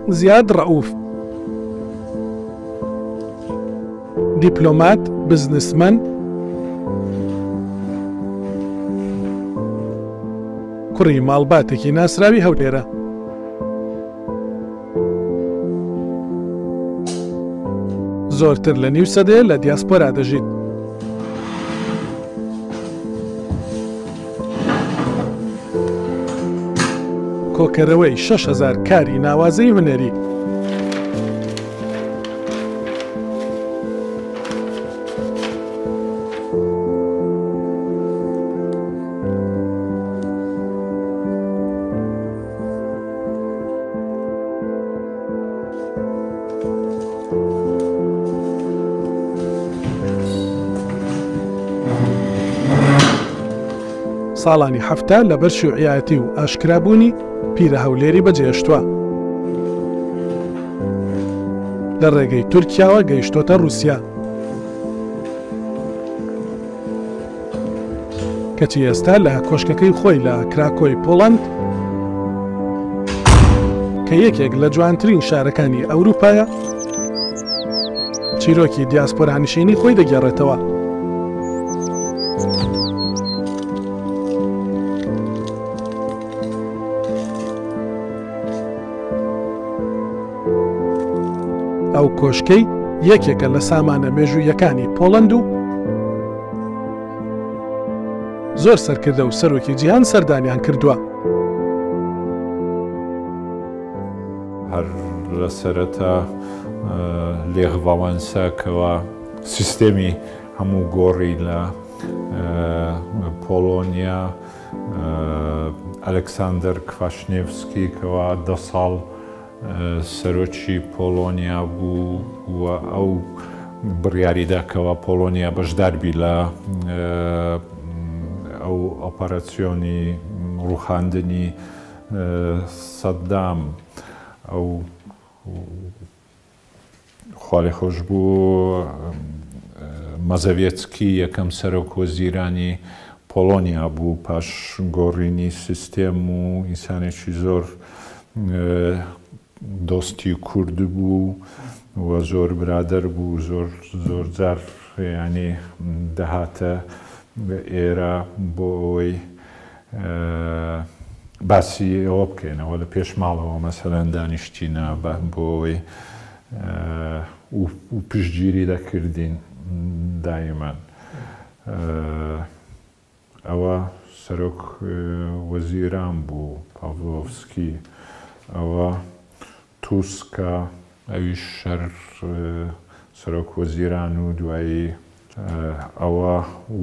زیاد ڕەئوف. دیپلۆمات، بزنسمەن، کوڕی ماڵباتێکی ناسراوی هەولێرە. زۆرتر لە نیو سەدەیە لە دیاسپۆرا دەژیت. کۆکەرەوەی 6000 کاری ناوازەی هونەری. ساڵانی 70 لەبەر شیوعیایەتی و ئاشکرابوونی پیرە هەولێری بەجێهێشتووە. لە ڕێگەی تورکیاوە گەیشتۆتە ڕووسیا. کەچی ئێستا لە کۆشکەکەی خۆی لە کراکۆی پۆڵەند کە یەکێک لە جوانترین شارەکانی ئەوروپایە چیرۆکی دیاسپۆرانشینی خۆی دەگێڕێتەوە. ئەو کۆشکەی یەکێکە لە سامانە مێژوویەکانی پۆڵەند و زۆر سەرکردە و سەرۆکی جیهان سەردانیان کردووە. هەر لە سەرەتا لێخ ڤاوەنسا کەوا سیستێمی هەموو گۆڕی لە پۆڵۆنیا، ئەلکساندەر کفاشنێڤسکی کەوا دە ساڵ سەرۆکی پۆڵۆنیا بوو و ئەو بڕیاریدا کەوا پۆڵۆنیا بەشداربی لە ئەو ئۆپەراسیۆنی ڕووخاندنی سەدام ئەو خوالێخۆشبوو مازەڤێتسکی یەکەم سەرۆک وەزیرانی پۆڵۆنیا بوو پاش گۆڕینی سیستێم و ئینسانێکی زۆر دۆستی کورد بوو و زۆر برادەر بوو زۆر زۆر جار یانی دەهاتە ئێرە بۆ ئەوەی باسی ئەوە بکەینەوە لە پێش ماڵەوە مەسەلەن دانیشتینە بۆ ئەوەی و پشتگیری دەکردین دایمەن ئەوە سەرۆک وەزیران بوو پاڤلۆڤسکی ئەوە توسکە ئەویش هەر سەرۆک وەزیران و دوایی ئەوە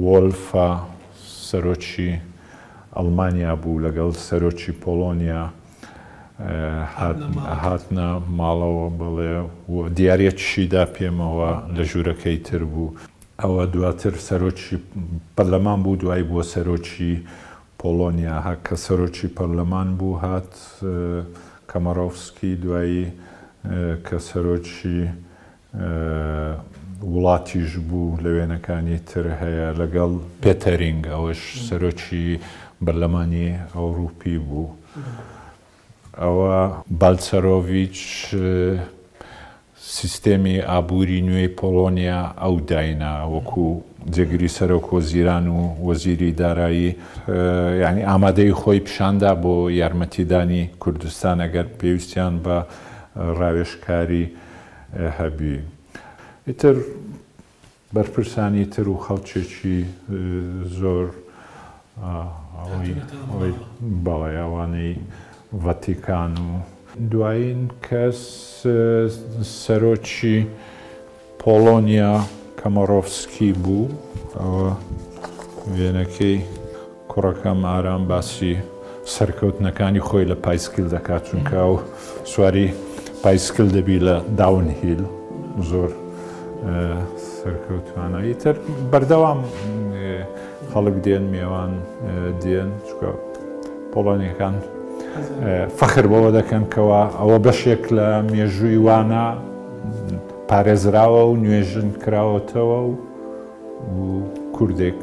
وۆلفە سەرۆکی ئەڵمانیا بوو لەگەڵ سەرۆکی پۆڵۆنیا هاتنە ماڵەوە بەڵێ و دیاریەکیشی دا پێمەوە لە ژوورەکەی تر بوو. ئەوە دواتر سەرۆکی پەرلەمان بوو دوایی بووە سەرۆکی پۆڵۆنیا هە کە سەرۆکی پەرلەمان بوو هات کەمەرۆفسکی دوایی کە سەرۆکی وڵاتیش بوو لە وێنەکانی تر هەیە لەگەڵ پێتەرینگ ئەوەش سەرۆکی بەرلەمانی ئەوروپی بوو ئەوە بالچەرۆڤیچ سیستێمی ئابووری نوێی پۆڵۆنیا ئەو داینا وەکو جێگری سەرۆک وەزیران و وەزیری دارایی یانی ئامادەیی خۆی پیشاندا بۆ یارمەتیدانی کوردستان ئەگەر پێویستیان بە ڕاوێژکاری هەبی. ئیتر بەرپرسانی تر و خەڵکێکی زۆر ئەوەی بەڵێ ئەوانەی ڤەتیکان و. دوایین کەس سەرۆکی پۆڵۆنیا کەمەڕۆفسکی بوو. ئەوە وێنەکەی کوڕەکەم ئارام باسی سەرکەوتنەکانی خۆی لە پایسکیل دەکات چونکە ئەو سواری پایسکل دەبی لە داون هیل زۆر سەرکەوتوانە ئیتر بەردەوام خەڵک دێن مێوان دێن چکە پۆڵۆنیەکان فەخر بەوە دەکەن کەوا ئەوە بەشێک لە مێژووی وانە پارێزراوە و نوێژن کراوەتەوە و و کوردێک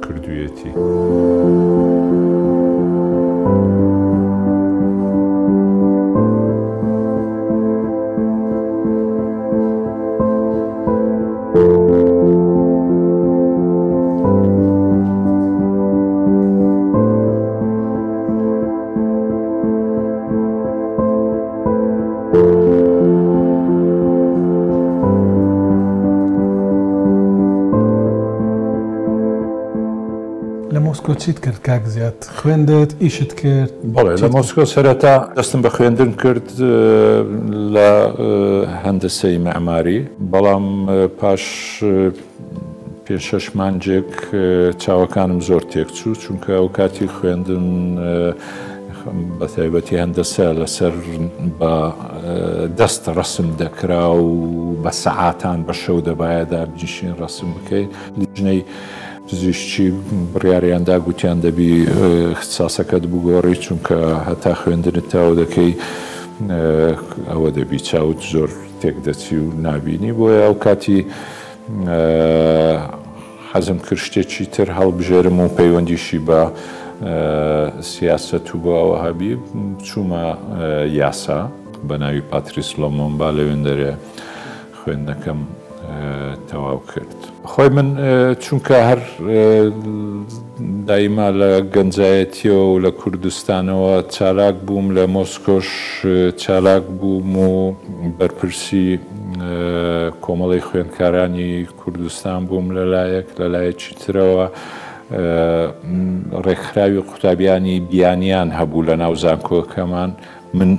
کردوویەتی. لە مۆسکۆ چیت کرد کاک زیاد؟ خوێندت؟ ئیشت کرد؟ بەڵێ لە مۆسکۆ سەرەتا دەستم بە خوێندن کرد لە هەندەسەی مەعماری، بەڵام پاش پێنج شەش مانگێک چاوەکانم زۆر تێکچوو، چونکە ئەو کاتی خوێندن بە تایبەتی هەندەسە لەسەر بە دەست ڕەسم دەکرا و بە سەعاتان بە شەو دەبایە دابنیشین ڕەسم بکەین. لیژنەی پزیشکی بڕیاریان دا گوتیان دەبی اختصاصەکەت بگۆڕی چونکە هەتا خوێندنت تەواو دەکەی ئەوە دەبی چاوت زۆر تێک دەچی و نابینی بۆیە ئەو کاتی حەزم کرد شتێکی تر هەڵبژێرم و پەیوەندیشی بە سیاسەت و بۆ ئەوە هەبی چوومە یاسا بە ناوی پاتریس لۆمۆمبا لەوێندەرێ خوێندنەکەم تەواو کرد. خۆی من چونکە هەر دایما لە گەنجایەتیەوە و لە کوردستانەوە چالاک بووم، لە مۆسکۆش چالاک بووم و بەرپرسی کۆمەڵەی خوێندکارانی کوردستان بووم لە لایەک، لە لایەکی ترەوە ڕێکخراوی قوتابیانی بیانیان هەبوو لە ناو زانکۆکەمان، من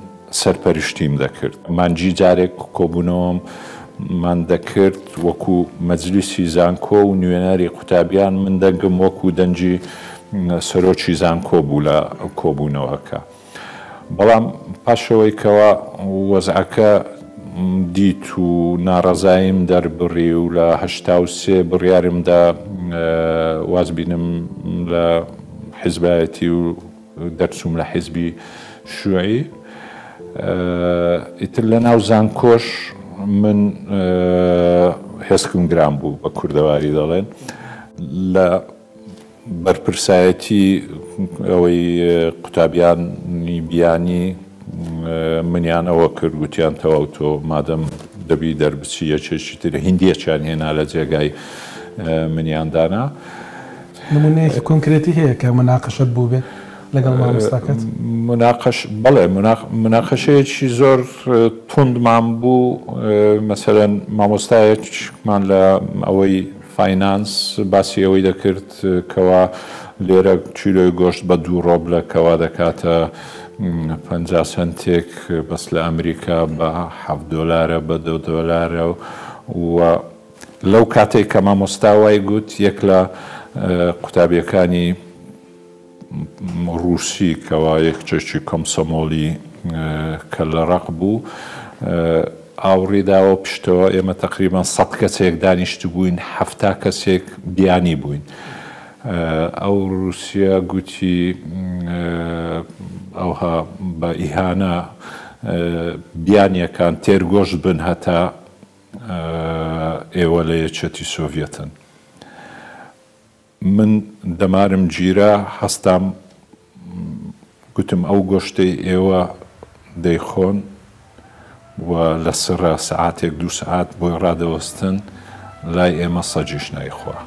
سەرپەرشتیم دەکرد. مانگی جارێک کۆبوونەوەم مان دەکرد وەکو مەجلیسی زانکۆ و نوێنەری قوتابیان، من دەنگم وەکو دەنگی سەرۆکی زانکۆ بوو لە کۆبوونەوەکە. بەڵام پاشەوەی کەوا وەزعەکە دیت و ناڕەزاییم دەربڕی و لە 83 بڕیارم دا واز بینم لە حیزبایەتی و دەرچووم لە حیزبی شیوعی، ئیتر لە ناو زانکۆش من هێسکم گران بوو بە کوردەواری دەڵێن لە بەرپرسایەتی ئەوەی قوتابیانی بیانی منیان ئەوە کرد گوتیان تەواو تۆ مادەم دەبی دەربچی یەکێکی تر هیندیەکیان هێنا لە جێگای منیان دانا. نمونەیەکی کۆنکرێتی هەیە کە مناقەشەت بووبێ لەگەڵ مامۆستاکەت؟ مناقەش بەڵێ مناقەشەیەکی زۆر توندمان بوو مەسەلەن مامۆستایەکمان لە ئەوەی فاینانس باسی ئەوەی دەکرد کەوا لێرە کیلۆی گۆشت بە دوو ڕۆبلە کەوا دەکاتە 50 سەنتێک بەس لە ئەمریکا بە 7 دۆلارە بە 2 دۆلارە و لەو کاتەی کە مامۆستا وای گوت یەک لە قوتابیەکانی ڕووسی کەوا یەکچێکی کۆمسۆمۆلی کەللەڕەق بوو ئاوڕی داوە پشتەوە، ئێمە تەقریبەن سەد کەسێک دانیشتبووین، 70 کەسێک بیانی بووین. ئەو ڕووسیە گوتی ئەوها بە ئیهانە بیانیەکان تێرگۆشت بن هەتا ئێوە لە یەکێتی سۆڤیەتن. من دەمارم گیرا، هەستام گوتم ئەو گۆشتەی ئێوە دەیخۆن و لە سڕە سەعاتێک دوو سەعات بۆی ڕادەوەستن، لای ئێمە سەگیش نایخوا.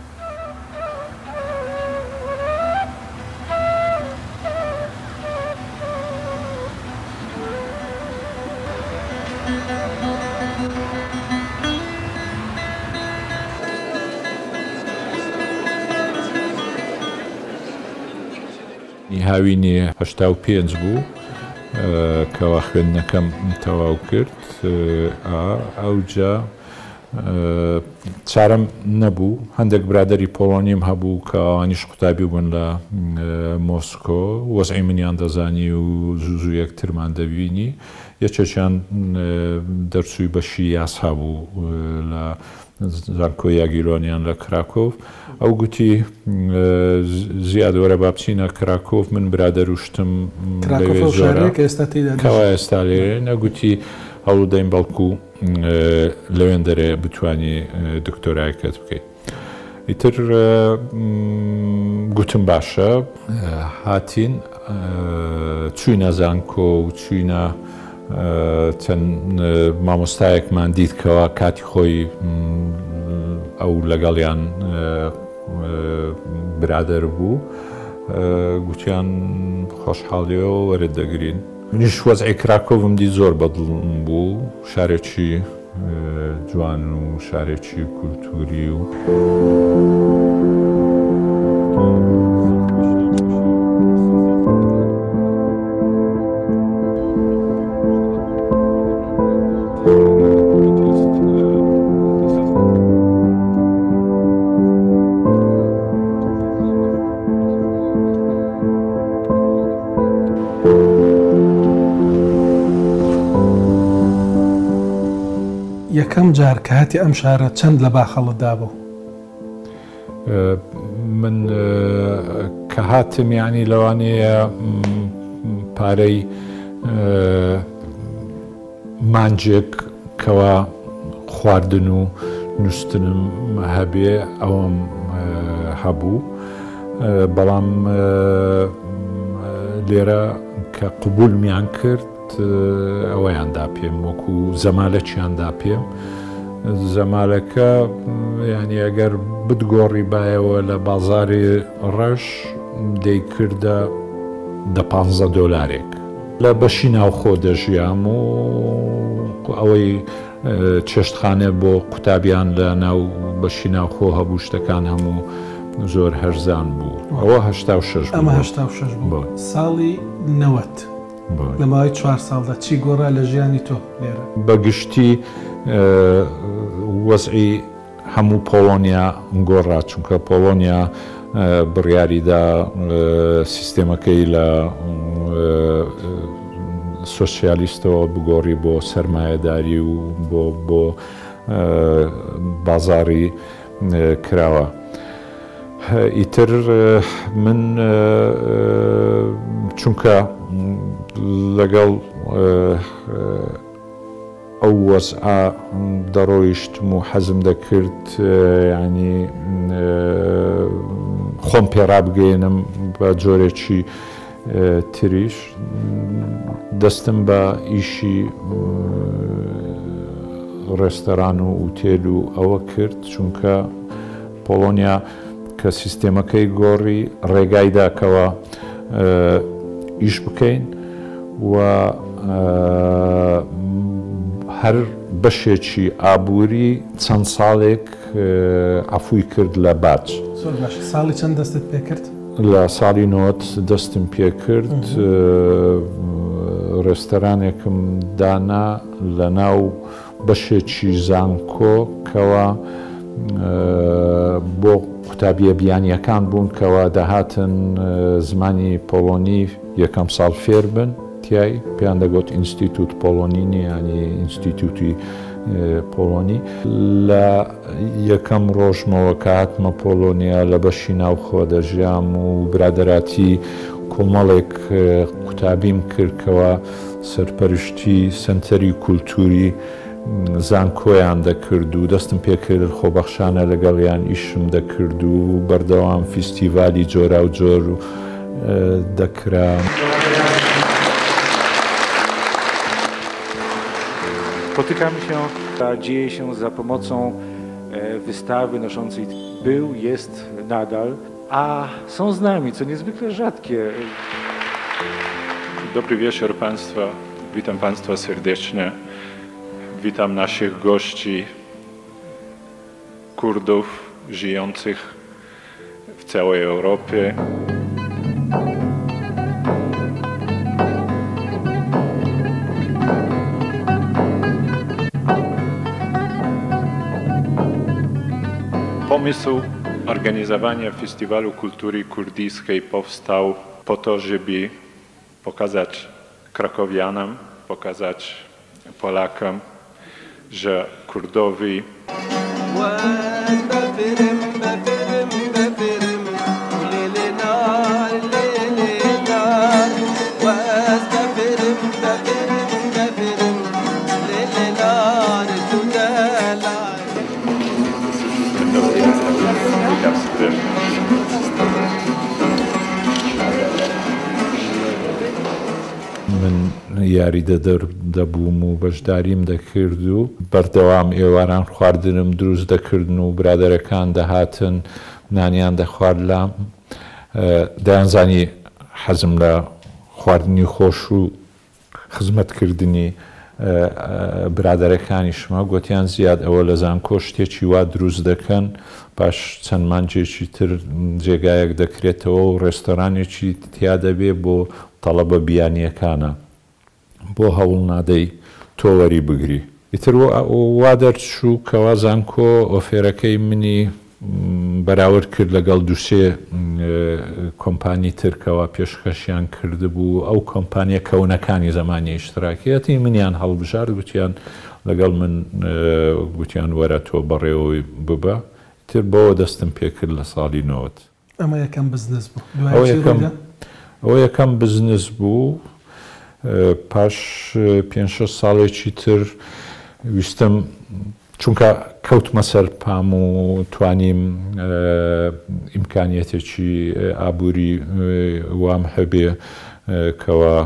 هاوینی 85 بوو کەوا خوێندنەکەم تەواو کرد. ئەوجا چارەم نەبوو، هەندێک برادەری پۆڵۆنیم هەبوو کە ئەوانیش قوتابی بوون لە مۆسکۆ، وەزعی منیان دەزانی و زوو زوو یەکترمان دەبینی. یەکێکیان دەرچووی بەشی یاسا بوو لە زانکۆی یاگیلۆنیان لە کراکۆڤ. ئەو گوتی زیاد وەرە با بچینە کراکۆڤ، من برادەر و شتم لەوێ زۆرە کەوا ئێستا لێرەین. گوتی هەوڵدەین بەڵکو لەوێندەرێ بتوانی دکتۆرایەکەت بکەیت. ئیتر گوتم باشە. هاتین چووینە زانکۆ و چووینە چەند مامۆستایەکمان دیت کەوا کاتی خۆی ئەو لەگەڵیان برادەر بوو، گوتیان خۆشحاڵیەوە وەرت دەگرین. منیش وەزعی کراکۆڤم دیت زۆر بەدڵم بوو، شارێکی جوان و شارێکی کولتووری و. یەکەم جار کە هاتی ئەم شارە چەند لە باخەڵت دابوو؟ من کە هاتم یانی لەوانەیە پارەی مانجێک کەوا خواردن و نووستنم هەبێ ئەوەم هەبوو بەڵام لێرە کە قوبولمیان کرد ئەوەیان دا پێم وەکو زەمالەکیان دا پێم زەمالەکە یعنی ئەگەر بتگۆڕی بایەوە لە بازاری ڕەش دەیکردە دە پانزە دۆلارێک لە بەشی ناوخۆ دەژیام و ئەوەی چێشتخانە بۆ قوتابیان لە ناو بەشی ناوخۆ هەبوو شتەکان هەموو زۆر هەرزان بوو ئەوە 86 ئەمە 86 بوو ساڵی 90 لە ماوەی چوار ساڵدا چی گۆڕا لە ژیانی تۆ لێرە؟ بە گشتی وەزعی هەموو پۆڵۆنیا گۆڕا، چونکە پۆڵۆنیا بڕیاری دا سیستێمەکەی لە سۆسیالیستەوە بگۆڕی بۆ سەرمایەداری و بۆ بۆ بازاڕی کراوە. ئیتر من چونکە لەگەڵ ئەو وەزعە دەڕۆیشتم و حەزم دەکرد یانی خۆم پێ ڕابگەیەنم بە جۆرێکی تریش دەستم بە ئیشی ڕێستەران و ئوتێل و ئەوە کرد چونکە پۆڵۆنیا کە سیستێمەکەی گۆڕی ڕێگای دا کەوا ئیش بکەین و هەر بەشێکی ئابووری چەند ساڵێک عەفووی کرد لە باج. زۆر باشە ساڵی چەند دەستت پێ کرد؟ لە ساڵی 90 دەستم پێ کرد ڕێستەرانێکم دانا لە ناو بەشێکی زانکۆ کەوا بۆ قوتابیە بیانیەکان بوون کەوا دەهاتن زمانی پۆڵۆنی یەکەم ساڵ فێر بن تیای پێیان دەگوت ئینستیتوت پۆڵۆنینی یانی ئینستیتوتی پۆڵۆنی لە یەکەم ڕۆژمەوە کە هاتمە پۆڵۆنیا لە بەشی ناوخۆ دەژیام و برادەراتی کۆمەڵێک قوتابیم کرد کەوا سەرپەرشتی سەنتەری کولتووری زانکۆیان دەکرد و دەستم پێکرد خۆبەخشانە لەگەڵیان ئیشم دەکرد و بەردەوام فیستیڤالی جۆراوجۆر دەکرا. Spotykamy się, a dzieje się za pomocą wystawy noszącej był, jest nadal, a są z nami, co niezwykle rzadkie. Dobry wieczór Państwa. Witam Państwa serdecznie. Witam naszych gości, Kurdów żyjących w całej Europie. Pomysł organizowania Festiwalu Kultury Kurdyjskiej powstał po to, żeby pokazać Krakowianom, pokazać Polakom, że Kurdowie من یاریدەدەر دەبووم و بەشداریم دەکرد و بەردەوام ئێواران خواردنم دروست دەکردن و برادەرەکان دەهاتن نانیان دەخوارد لام دەیانزانی حەزم لە خواردنی خۆش و خزمەتکردنی برادەرەکانیشمە گوتیان زیاد ئەوە لە زانکۆ شتێکی وا دروست دەکەن پاش چەند مانگێکی تر جێگایەک دەکرێتەوە و ڕێستۆرانێکی تیا دەبێ بۆ تەڵەبە بیانیەکانە بۆ هەوڵ نادەی تۆ وەری بگری. ئیتر وا دەرچوو کەوا زانکۆ ئۆفێرەکەی منی بەراورد کرد لەگەڵ دوو سێ کۆمپانی تر کەوا پێشکەشیان کردبوو، ئەو کۆمپانیە کەونەکانی زەمانی ئیشتراکیەتی منیان هەڵبژارد، گوتیان لەگەڵ من گوتیان وەرە تۆ بەڕێوەی ببە. ئیتر بەوە دەستم پێکرد لە ساڵی 90. ئەمە یەکەم بزنس بوو. دوای چی ڕوویدا؟ ئەوە یەکەم بزنس بوو. پاش 5-6 ساڵێکی تر ویستم، چونکە کەوتمە سەر پام و توانیم ئیمکانیەتێکی ئابووری وام هەبێ کەوا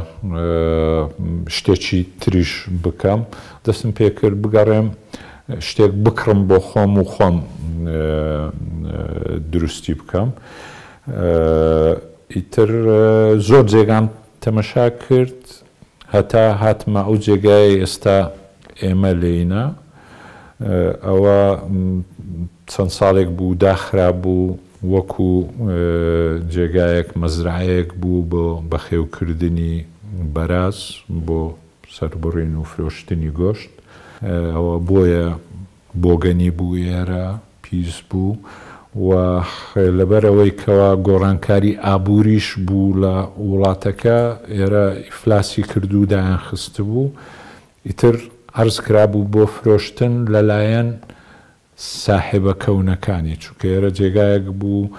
شتێکی تریش بکەم، دەستم پێکرد بگەڕێم شتێک بکڕم بۆ خۆم و خۆم دروستی بکەم. ئیتر زۆر جێگام تەمەشا کرد هەتا هاتمە ئەو جێگای ئێستا ئێمە لێینە. ئەوە چەند ساڵێک بوو داخرا بوو، وەکو جێگایەک مەزرعەیەک بوو بۆ بەخێوکردنی بەراز بۆ سەربڕین و فرۆشتنی گۆشت. ئەوە بۆیە بۆگەنی بوو، ئێرە پیس بوو و لەبەرەوەی کەوا گۆڕانکاری ئابووریش بوو لە وڵاتەکە، ئێرە ئیفلاسی کرد و دایان خست بوو. ئیتر عەرز کرابوو بۆ فرۆشتن لەلایەن ساحێبە کەونەکانی، چونکە ئێرە جێگایەک بوو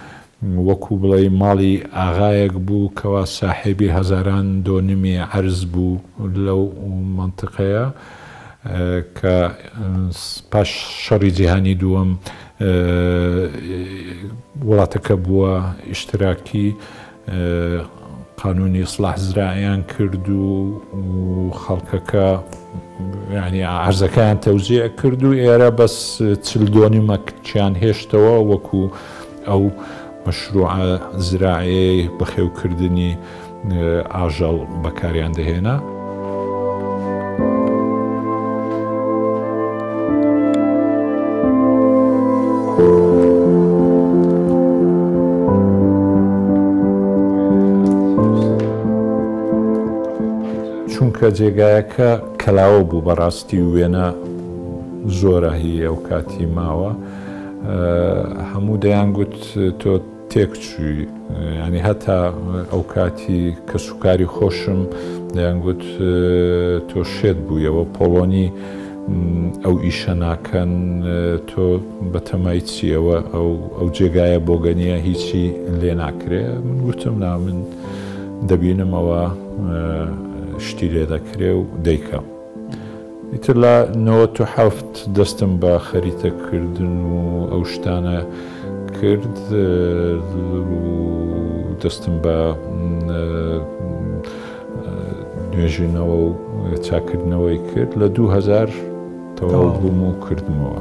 وەکو بڵێ ماڵی ئاغایەک بوو کەوا ساحێبی هەزاران دۆنمی عەرز بوو لەو منطقەیە کە پاش شەڕی جیهانی دووەم وڵاتەکە بووە ئیشتراکی، قانونی ئیسلاح زراعیان کرد و خەڵکەکە یعنی عەرزەکەیان تەوزیع کرد و ئێرە بەس 40 دۆنیمەکیان هێشتەوە وەکو ئەو مەشروعە زراعیەی بەخێوکردنی ئاژەڵ بەکاریان دەهێنا. چونکە جێگایەکە کەلاوە بوو بەڕاستی وێنە زۆرە هی ئەو کاتی ماوە، هەموو دەیان گوت تۆ تێک چووی. یعنی هەتا ئەو کاتی کەسوکاری خۆشم دەیان گوت تۆ شێت بوویەوە، پۆڵۆنی ئەو ئیشە ناکەن، تۆ بەتەمای چیەوە ئەو جێگایە بۆگەنیە هیچی لێ ناکرێ. من گوتم نا، من دەبینمەوە شتی لێ دەکرێ و دەیکەم. ئیتر لە 97 دەستم بە خەریتەکردن و ئەو شتانە کرد و دەستم بە نوێژینەوە و چاکردنەوەی کرد. لە 2000 تەواو بووم و کردمەوە.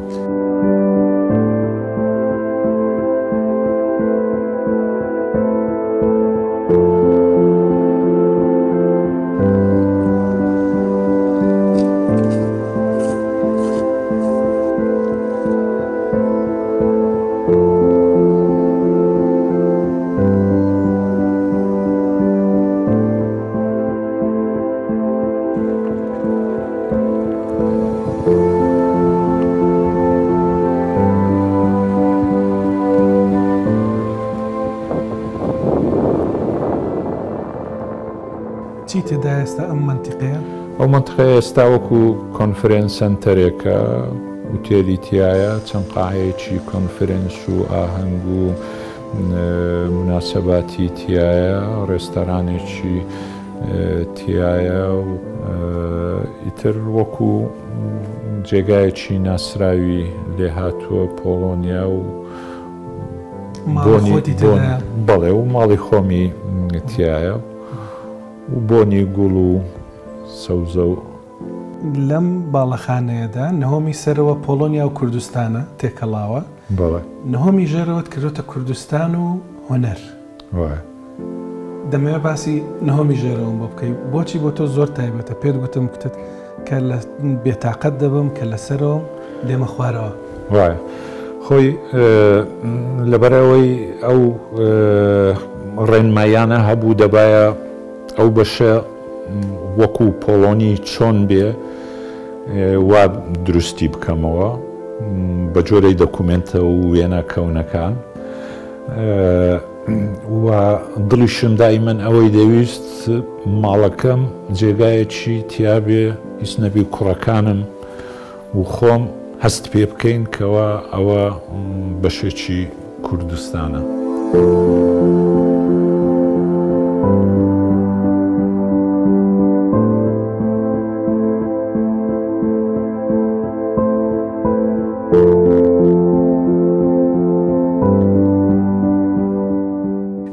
چی تێدا ئێستا ئەم منطقەیە؟ ئەو منطقەیە ئێستا وەکو کۆنفرێنس سەنتەرێکە، ئوتێلی تایە، چەند قاعەیەکی کۆنفرێنس و ئاهەنگ و مناسباتی تایە، ڕێستەرانێکی تایە و ئیتر وەکو جێگایەکی ناسراوی لێهاتووە پۆڵۆنیا و بەڵێ و ماڵی خۆمی تایە و بۆنی گوڵ و سەوزە و لەم باڵەخانەیەدا نهۆمی سەرەوە پۆڵۆنیا و کوردستانە تێکەڵاوە. بەڵێ. نهۆمی ژێرەوەت کردوتە کوردستان و هونەر. وایە. دەمەوێت باسی نهۆمی ژێرەوەم بۆ بکەی. بۆچی بۆ تۆ زۆر تایبەتە؟ پێت گوتم کتت کە لە بێتاقەت دەبم کە لەسەرەوەم دێمە خوارەوە. وایە. خۆی لەبەرەوەی ئەو ڕێنمایانە هەبوو دەبایە ئەو بەشە وەکو پۆڵۆنی چۆن بێ وا دروستی بکەمەوە بە جۆرەی دەکومنتە و وێنە کەونەکان و دڵیشم دایمەن ئەوەی دەویست ماڵەکەم جێگایەکی تیابێ هیچ نەبی کوڕەکانم و خۆم هەست پێ بکەین کەوا ئەوە بەشێکی کوردستانە.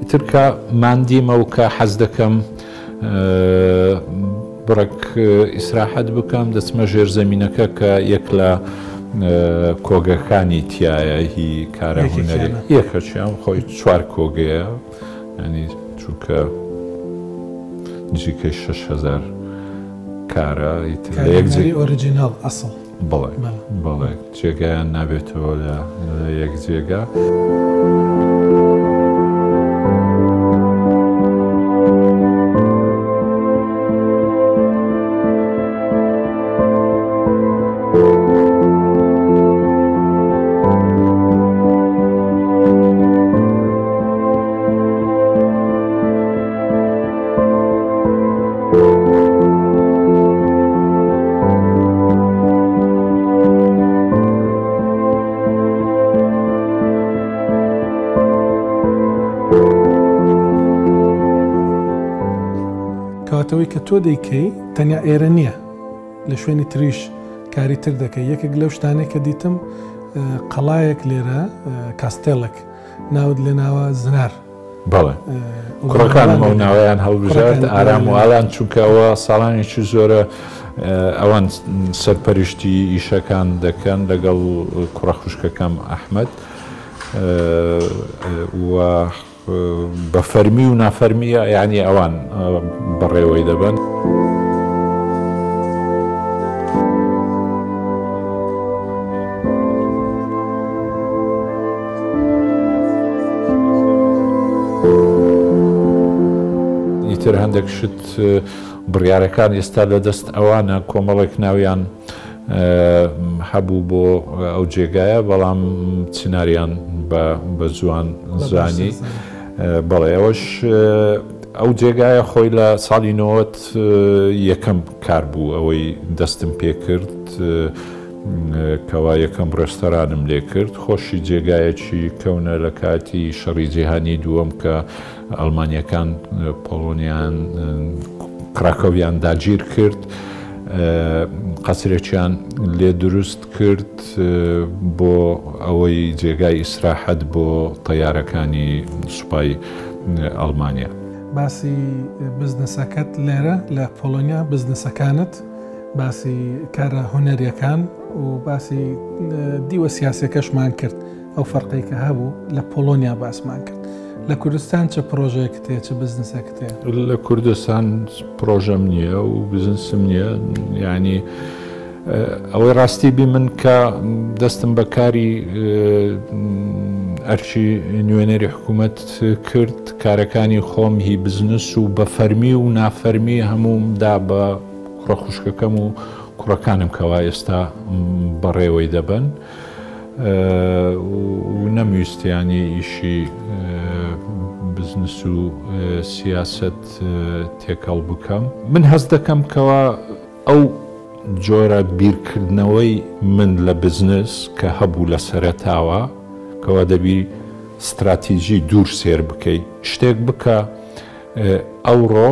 ئیتر کە ماندیمە و کە حەز دەکەم بڕێک ئیسراحەت بکەم دەچمە ژێر زەمینەکە کە یەک لە کۆگەکانی تایە هی کارە هونەری یەکەچیان خۆی چوار کۆگەیە ینی چونکە نزیکەی 6000 کارە ئیتر لە یەک original ئەسڵ بەڵێ بەڵێ جێگایان نابێتەوە لە یەک جێگا. کەواتە ئەوەی کە تۆ دەیکەی تەنیا ئێرە نییە لە شوێنی تریش کاری تر دەکەی یەکێک لەو شتانەی کە دیتم قەڵایەک لێرە کاستێڵێک ناوت لێ ناوە زنار. بەڵێ کوڕەکانم ئەو ناوەیان هەڵبژارد ئارام و ئالان چونکە ئەوە ساڵانێکی زۆرە ئەوان سەرپەرشتی ئیشەکان دەکەن لەگەڵ کوڕە خوشکەکەم ئەحمەد و بە فەرمی و نافەرمی یعنی ئەوان بەڕێوەی دەبەن. ئیتر هەندێک شت بڕیارەکان ئێستا لە دەست ئەوانە کۆمەڵێک ناویان هەبوو بۆ ئەو جێگایە بەڵام چناریان بە جوان زانی بەڵێ ئەوەش ئەو جێگایە خۆی لە ساڵی نەوەت یەکەم کار بوو ئەوەی دەستم پێکرد کەوا یەکەم ڕێستەرانم لێ کرد خۆشی جێگایەکی کەونە لە کاتی شەڕی جیهانی دووەم کە ئەڵمانیەکان پۆڵۆنیان کراکۆڤیان داگیر کرد قەسرێکیان لێ دروست کرد بۆ ئەوەی جێگای ئیسراحەت بۆ تەیارەکانی سوپای ئەڵمانیا. باسی بزنسەکەت لێرە لە پۆڵۆنیا بزنسەکانت باسی کارە هونەریەکان و باسی دیوە سیاسەکەشمان کرد ئەو فەرقەی کە هەبوو لە پۆڵۆنیا باسمان کرد لە کوردستان چ پرۆژەیەکت هەیە چ بزنسێکت هەیە؟ لە کوردستان پرۆژەم نییە و بزنسم نییە یعنی ئەوەی ڕاستی بی من کە دەستم بە کاری ئەرکی نوێنەری حکوومەت کرد کارەکانی خۆم هی بزنس و بە فەرمی و نافەرمی هەمووم دا بە کوڕە خوشکەکەم و کوڕەکانم کەوا ئێستا بەڕێوەی دەبەن و نەمویست یانی ئیشی بزنس و سیاسەت تێکەڵ بکەم. من هەست دەکەم کەوا ئەو جۆرە بیرکردنەوەی من لە بزنس کە هەبوو لە سەرەتاوە کەوا دەبی ستراتیجی دوور سێر بکەی شتێک بکە ئەوڕۆ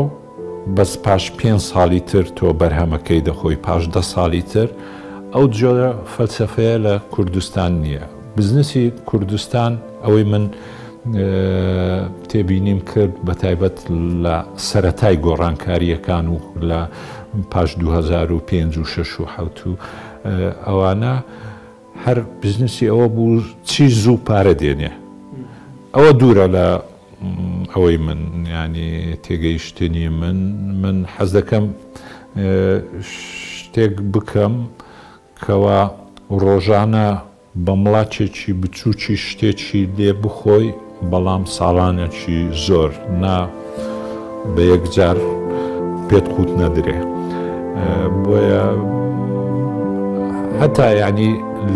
بەس پاش پێنج ساڵی تر تۆ بەرهەمەکەی دەخۆی پاش دە ساڵی تر ئەو جۆرە فەلسەفەیە لە کوردستان نییە بزنسی کوردستان ئەوەی من تێبینیم کرد بە تایبەت لە سەرەتای گۆڕانکارییەکان و لە پاش 2005 و 6 و 7 و ئەوانە هەر بزنسی ئەوە بوو چی زوو پارە دێنێ ئەوە دوورە لە ئەوەی من ینی تێگەیشتنی من من حەز دەکەم شتێک بکەم کەوا ڕۆژانە بە مڵاچێکی بچووکی شتێکی لێ بخۆی بەڵام ساڵانێکی زۆر نا بە یەکجار پێت قوت نەدرێ بۆیە هەتا یعنی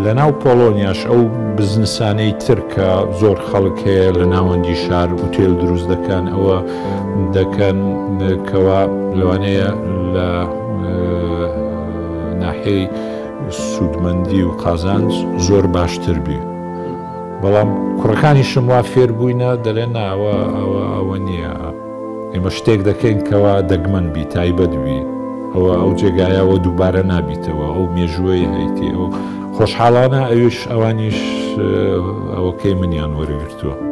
لە ناو پۆڵۆنیاش ئەو بزنسانەی تر کە زۆر خەڵک هەیە لە ناوەندی شار ئوتێل دروست دەکەن ئەوە دەکەن کەوا لەوانەیە لە ناحیەی سوودمەندی و قازانج زۆر باشتر بی. بەڵام کوڕەکانیشم وا فێر بووینە دەلێن نا ئەوە ئەوە ئەوە نییە ئێمە شتێک دەکەین کەوا دەگمەن بی تایبەت بی ئەوە ئەو جێگایەوە دووبارە نابیتەوە ئەو مێژووەی هەیتی ئەو خۆشحاڵانە ئەویش ئەوانیش ئەوەکەی منیان وەرگرتووە.